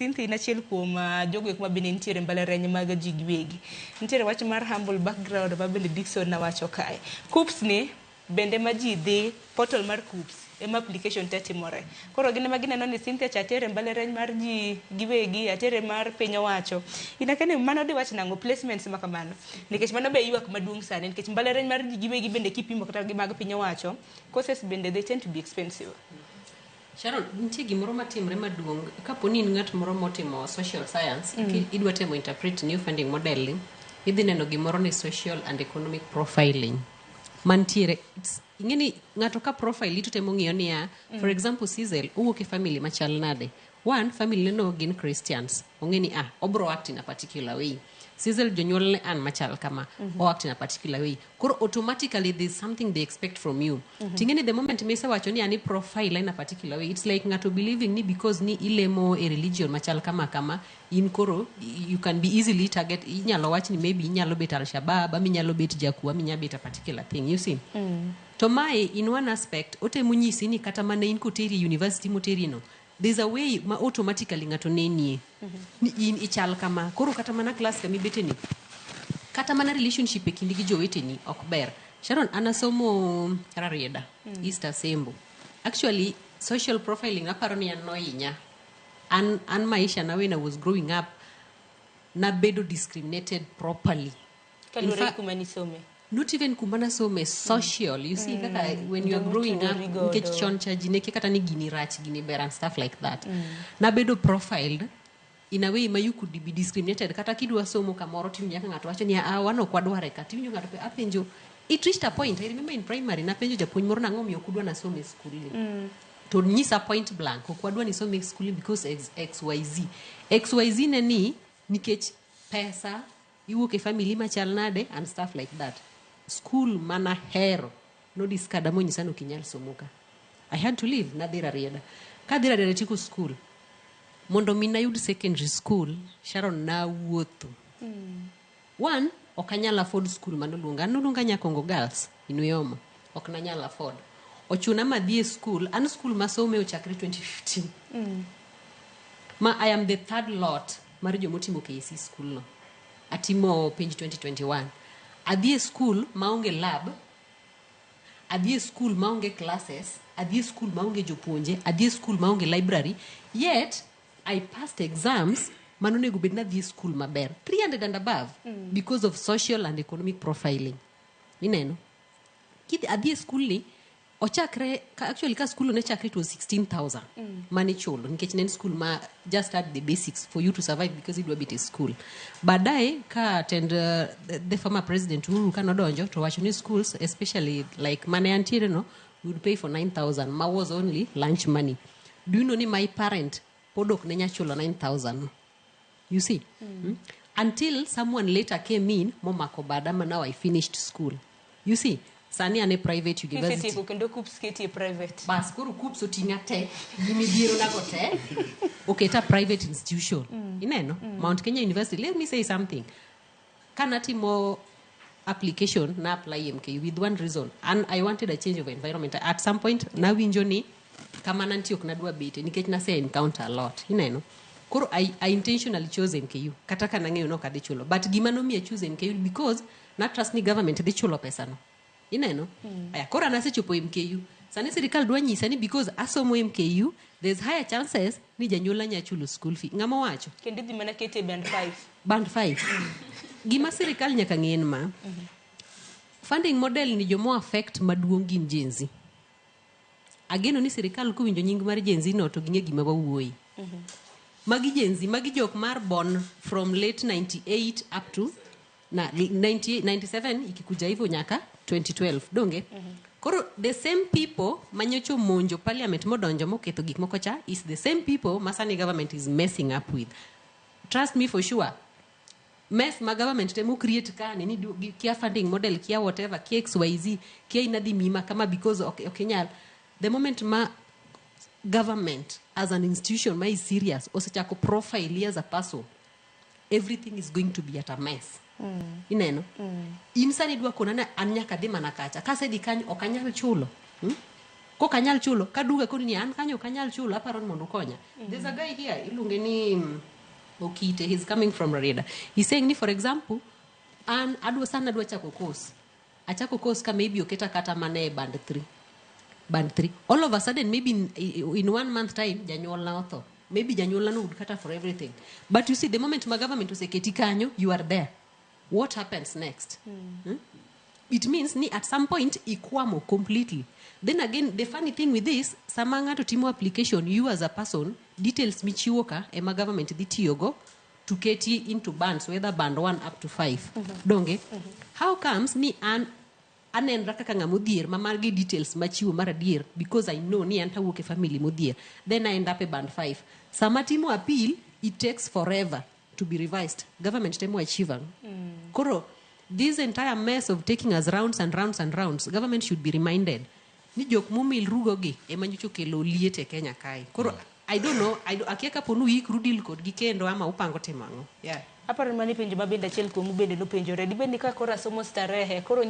Cynthia in achiel kuom jogo eko ma bende nitiere e mbalariany mag ji giwegi. Nitiere wach mar humble background ma bende Dickson nawacho kae. KUCCPS ni bende ma ji dhi, portal mar KUCCPS ema application te timore. Koro gin ema gineno ni Cynthia cha atere e mbalariany mar ji giwegi, atere mar piny owacho. In akia ni mano diwach nang'o placements ma kamano? Nikech mano be ywak maduong' sani nikech mbalariany mar ji giwegi bende kipimo kata gi mag piny owacho, courses bende they tend to be expensive. Sharon, nitie gimoro matimre maduong' kapo ni in ng'at moro motimo social science idwa temo interpret new funding model ni, idhi neno gimoro ni social and economic profiling mantiere. Ing'e ni ng'ato ka profile to temo ng'iyo niya, for example, Sizel owuok e family machal nade. One, family ne no gin Christians, ong'e ni ah, obro act in a particular way. Sizel jonyuolne an machal kama, o act in a particular way. Koro automatically there's something they expect from you. Ting'e ni the moment misewacho ni ani profile in a particular way, it's like ng'ato believing ni because ni ilemo e religion machal kama kama, in koro you can be easily target. Inyalo wach ni maybe inyalo bet Al-Shabaab, ama inyalo bet jakuo, ama inyalo bet a particular thing, you see. To mae in one aspect otemo nyisi ni kata mana in koteri e university moteri no, there's a way ma automatically ng'ato nenie ni in ichal kama. Koro kata mana class kamibete ni, kata mana relationship e kindi gi joweteni ok ber. Sharon, an asomo Rarieda, East Asembo. Actually, social profiling aparo ni an nohinya an maisha na when I was growing up, nabedo discriminated properly. Kaluwore gi kuma nisome. Not even kuma nasome, social, you see, kaka when you are growing up, Jomotudori godo. Nikech chon cha ji ne kia kata ni gini rach, gini ber and stuff like that. Nabedo profiled in a way ma you could be discriminated. Kata kidwa somo kamoro, tiwinjo ka ng'ato wacho ni, "Ah, wan ok wadware ka." Tiwinjo ng'ato apenjo. It reached a point, I remember in primary, napenjo japuonj moro nang'o omiyo ok udwa nasom e skul ni. To nyisa point blank, "Ok wadwa ni isom e skul ni because XYZ XYZ." Ne ni nikech pesa, iwuok e family machal nade and stuff like that. School mana hero nodiscarda monyisa ni ok inyal somo ka. I had to leave. Nadhi Rarieda. Kadhi Rarieda tieko school, mondo mi nayud secondary school, Sharon, nawuotho. One, ok anyal afford school manoluonga. An noluonga Nyakongo Girls in Uyoma, ok nanyal afford. Ochuna madhi e school. An school masome ochakre 2015, ma I am the third lot mar jomotimo KCSE. School no atimo penj 2021. Adhi e school maonge lab, adhi e school maonge classes, adhi e school maonge jopuonje, adhi e school maonge library, yet I passed exams. Mano onego bed nadhi e school maber, 300 and above, because of social and economic profiling. Ineno kidhi adhi e school ni ochakre actually ka school ne chakre, it was 16,000 mane ichulo nikech ne en school ma just had the basics for you to survive because idwa bet e school. Baadaye ka tend the former president Uhuru ka nodonjo to wacho ni schools, especially like mane antiere no, we would pay for 9000, ma was only lunch money. Do you know ni my parent pod ok ne nya chulo 9000? You see? Until someone later came in momako bada ma now I finished school. You see, sani an e private university. Kisetieko kendo KUCCPS keti e private. Bas, koro KUCCPS oting'a te gi midhiero nago te, oketa private institution. Ineno, Mount Kenya University. Let me say something. Kanatimo application, na apply MKU with one reason, and I wanted a change of environment. At some point nawinjo ni kama nantie ok nadwa bete nikech nase encounter a lot. Ineno, koro I intentionally chose MKU kata ka nang'eyo ni ok adhi chulo, but gima nomiyo choose MKU because na trust ni government dhi chulo pesano. Ineno, aya, koro an asechopo MKU. Sani sirikal dwa nyisa ni because asomo MKU, there's higher chances ni janyuola nya chulo school fee. Ng'ama wacho? Kendo idhi mana keti e band 5. Band 5. Gima sirikal nyaka ng'e en ma funding model ni jomo affect maduong' gin Gen Z. Ageno ni sirikal kowinjo nying mar Gen Z no to ging'e gima wawuoye. Magi Gen Z, magi jok mar born from late 98 up to na 98, 97 ikikuja hivyo nyaka 2012, donge? Koro the same people manyocha omonjo parliament modonjo moketho gik moko cha is the same people ma sani government is messing up with. Trust me, for sure, mess ma government temo create ka ni kia funding model, kia whatever, kia XYZ, kia inadhi mima kama because ok inyal. The moment ma government as an institution ma is serious osechako profile as a person, everything is going to be at a mess. Ineno, in sani idwa kona ni an nyaka dhi mana kacha, kasedhi kanyo ok anyal chulo, Kok anyal chulo, kaduga koni ni an kanyo ok anyal chulo, aparo ni mondo ukonya. There's a guy here, iluonge ni Okite, he's coming from Rarieda. He's saying ni, for example, an adwa sana adwa chako course. Achako course ka maybe oketa kata mana e band 3. Band 3. All of a sudden, maybe in 1 month time, janyuolna otho. Maybe janyuolna no would cater for everything. But you see, the moment ma government oseketi kanyo, you are there. What happens next? Hmm? It means ni at some point ikwamo completely. Then again, the funny thing with this, sama ng'ato timo application, you as a person, details michiwo ka ema government dhi tiyogo to keti into bands, whether band 1 up to 5. Donge? How comes ni an anenra kaka ng'ama odhier ma magi details machiwo mar adier, because I know ni an tawuok e family modhier, then I end up e band 5. Sama timo appeal, it takes forever to be revised. Government temo achieve ang'o? Koro this entire mess of taking us rounds and rounds and rounds, government should be reminded ni jok momilrugo gi ema nyocha okelo liet e Kenya kae. Koro I don't know, akia kapo ni uikru deal kodgi kendo ama upango timo ang'o, yeah. Aparo ni mano penjo ma bende achiel kuomu bende nopenjore. Dibed ni ka koro asomo starehe, koro nyiso